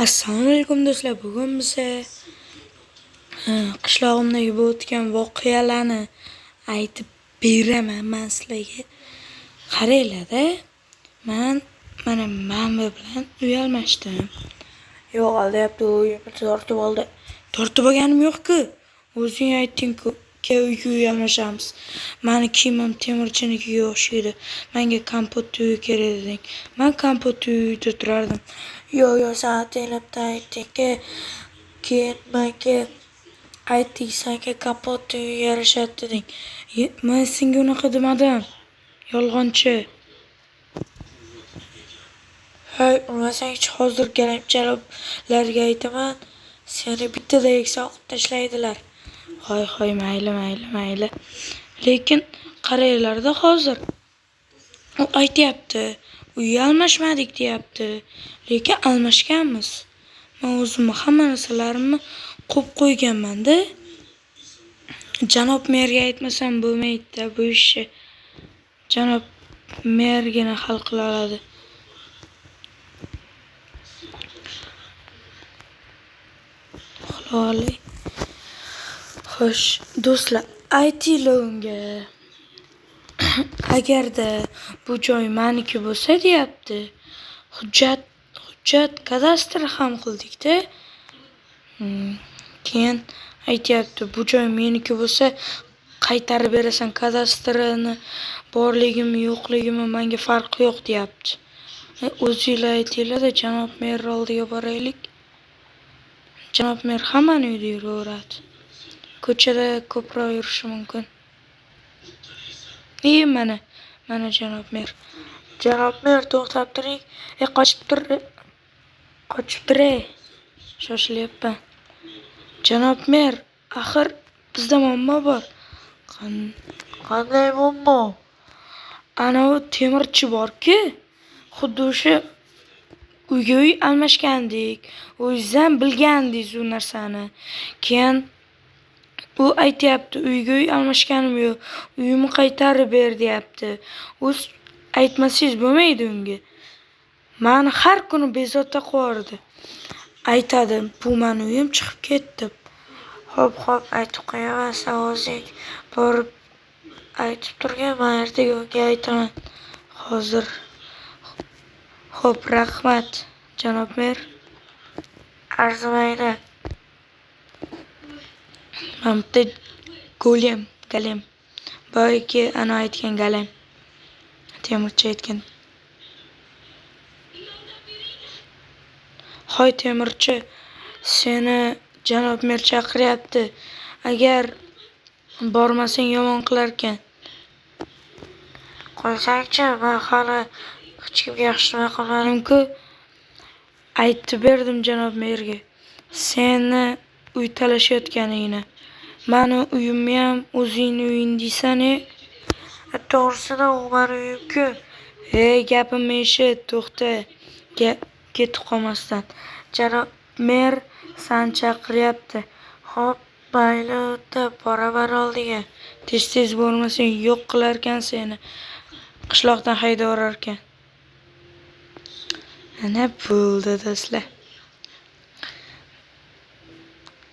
Assalomu alaykum do'stlar. Bugun biza qishlog'imdagi bo'layotgan voqealarni aytib beraman man sizlarga. Qaranglar-da, man mana manba bilan uy almashdim. Yo'q, aldayapti, u uyimni tortib oldi. Tortib olganim yo'q-ku. O'zing aytding-ku, uyga uy almashamiz. Mani kiyimim temirchinikiga o'xshaydi. Menga kompot uyi kerak deding. Man kompot uyida turardim. Yo'q, yo'q, sen ataylabdan aytding-ki, keyin menga aytding, senga kompot uyi yarashadi deding. Men senga unaqa demadim. Yolg'onchi. Hay, urmasangchi, hozir jaloblarga aytaman, seni bittada yakson qilib tashlaydilar. Hoy, hoy, mayli, mayli, mayli. Lekin qaranglarda hozir u aytyapti, uy almashmadik deyapti. Lekin almashganmiz. Men o'zimni hamma narsalarimni qo'yib qo'yganman-da. Janob merga aytmasam bo'lmaydi-da bu ishni. Janob mergina hal qila oladi. Uxlab. Xo'sh, do'stlar, aytinglar unga. Agarda bu joy meniki bo'lsa deyapti. Hujjat kadastr ham qildik-da. Keyin aytyapti, bu joy meniki bo'lsa qaytarib berasan, kadastrini borligimi, yo'qligimi menga farqi yo'q deyapti. O'zinglar aytinglar-da, janob mer oldiga boraylik. Janob mer hammani uyida yuraveradi. Ko'chada ko'proq yurishi mumkin. Mana, mana janob mer. Janob mer, to'xtab turing. Qochib tur. Qochib turay. Shoshilyapman. Janob mer, axir bizda muammo bor. Qanday muammo? Ana u temirchi bor-ku, xuddi o'sha uyga uy almashgandik. O'zingiz ham bilgandingiz u narsani. Keyin u aytyapti, uyga uy almashganim yo'q, uyimni qaytarib ber deyapti. O'z aytmasangiz bo'lmaydi unga. Mani har kuni bezovta qilardi. Aytadi, bu mani uyim, chiqib ketdi. Xo'p, xo'p, aytib qo'yaman, sen o'zing borib aytib turgin, men ertaga unga aytaman. Hozir. Xo'p, rahmat, janob mer. Arzimaydi. Mana bitta golem, golem. Boyagi ana aytgan golem. Temirchi aytgan. Hoy temirchi, seni janob mer chaqiryapti. Agar bormasang yomon qilarkan. Qo'ysangchi, men hali hech kimga yaxshi nima qilmadim-ku. Aytib berdim janob merga. Seni uy talashayotganingni. Mani uyimni ham o'zingni uying deysan-e? To'g'risini, u mani uyim-ku. Ey, gapimni eshit, to'xta. Ketib qolmasdan. Janob mer seni chaqiryapti. Xo'p, mayli, unda boraman oldiga. Tez-tez bormasang yo'q qilarkan seni. Qishloqdan haydavorarkan. Ana bo'ldi do'stlar.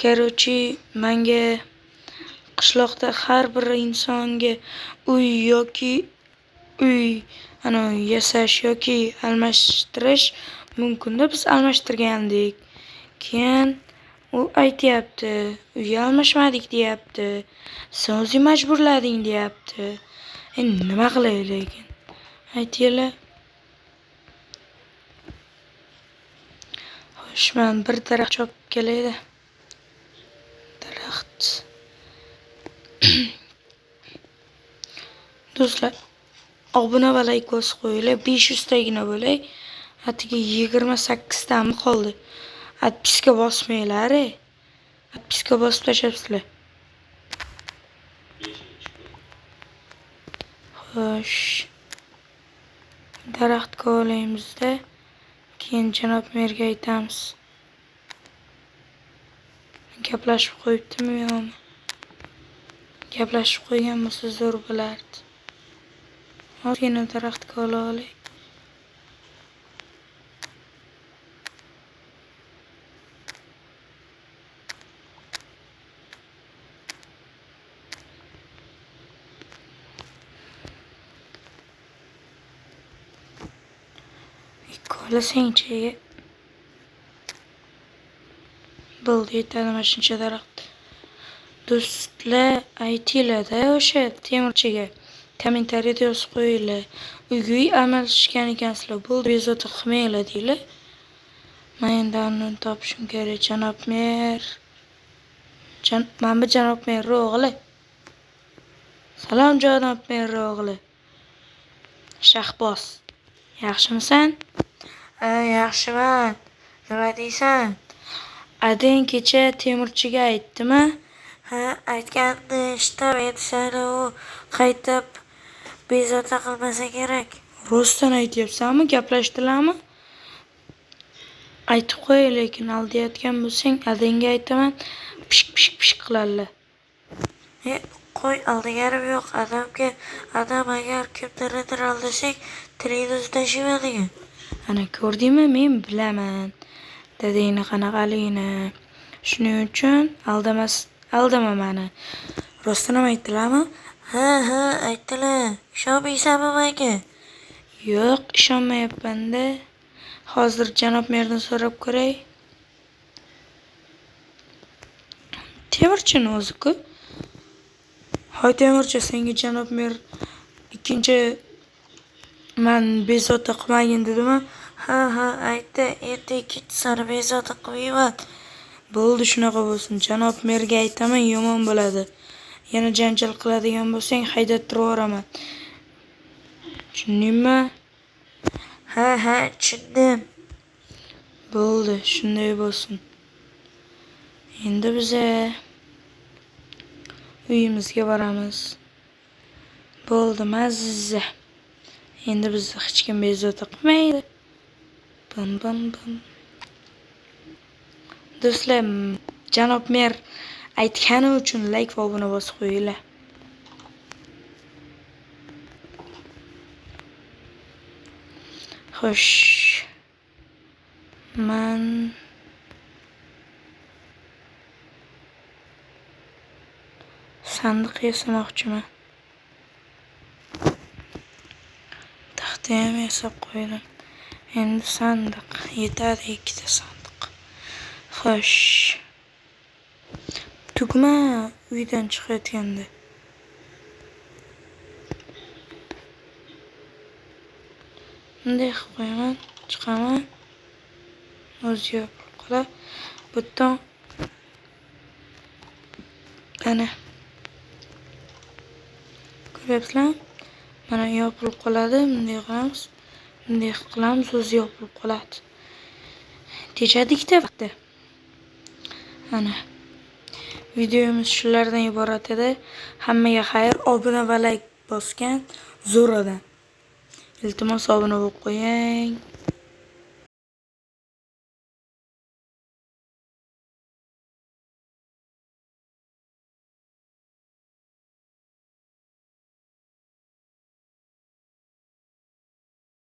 Короче, menga qishloqda har bir insonga uy yoki uy ana yasash yoki almashtirish mumkin-da, biz almashtirgandik. Keyin u aytyapti, uy almashmadik deyapti. Sen o'zing majburlading deyapti. Endi nima qilay lekin? Aytinglar. Xo'sh, men bir daraxt chopib kelayda. Daraxt. Do'stlar, obuna va like bosib qo'yinglar. 500 tagina bo'lay. Atigi 28 tami qoldi. Atpiska bosmanglar. Atpiska bosib tashlabsizlar. Xo'sh. Daraxt kovlaymizda, keyin janob merga aytamiz. Gaplashib qo'yibdimi yo'qmi? Gaplashib qo'ygan bo'lsa zo'r bo'lardi. Ozgina daraxt kovla olay. Xohlasangchi. Bo'ldi, yetadi mana shuncha daraxt. Do'stlar, aytinglar-da o'sha temirchiga. Kommentariyada yozib qo'yinglar. Uyga uy almashgan ekansizlar. Bo'ldi, bezovta qilmanglar deylar. Men endi uni topishim kerak, janob mer. Mana bu janob mer o'g'li. Salom janob mer o'g'li. Shahboz. Yaxshimisan? Ha, yaxshiman. Nima deysan? Adang kecha temirchiga aytdimi? Ha, aytganini eshitdim. Endi seni u qaytib bezovta qilmasa kerak. Rostdan aytyapsanmi? Gaplashdilarmi? Aytib qo'y, lekin aldayotgan bo'lsang, adangga aytaman, pishk pishk pishk qiladilar. Qo'y, aldaganim yo'q. Adam agar kimnidir aldasang, tilingni uzib tashlayman degan. Ana ko'rdingmi, men bilaman dadangni qanaqaligini. Shuning uchun aldama meni. Rostdan ham aytdilarmi? Ha, ha, aytdilar. Ishonmaysanmi menga? Yo'q, ishonmayapman-da. Hozir janob merdan so'rab ko'ray. Temirchini o'zi-ku. Hoy temirchi, senga janob mer ikkinchi man bezovta qilmagin dedimi? Ha, ha, aytdi. Endi ikkinchisini bezovta qilmayman. Bo'ldi, shunaqa bo'lsin. Janob merga aytaman, yomon bo'ladi. Yana janjal qiladigan bo'lsang, haydattirib yuboraman. Tushundingmi? Ha, ha, tushundim. Bo'ldi, shunday bo'lsin. Endi biza uyimizga boramiz. Bo'ldi, mazza. Endi bizni hech kim bezovta qilmaydi. Bum bum bum. Do'stlar, janob mer aytgani uchun like va obuna bosib qo'yinglar. Xo'sh. Man sandiq yasamoqchiman. Taxta ham yasab qo'ydim. Endi sandiq yetadi, ikkita sandiq. Xo'sh. Tugma uydan chiqayotganda. Bunday qilib qo'yaman, chiqaman. O'zi yopilib qoladi. Bu yerdan ana ko'ryapsizlarmi? Mana yopilib qoladi. Bunday qilamiz. Bunday qilamiz, o'zi yopilib qoladi. Tejadikda vaqtda. Ana videomiz shulardan iborat edi. Hammaga xayr, obuna va like bosgan zo'r odam. Iltimos obuna bo'lib qo'ying.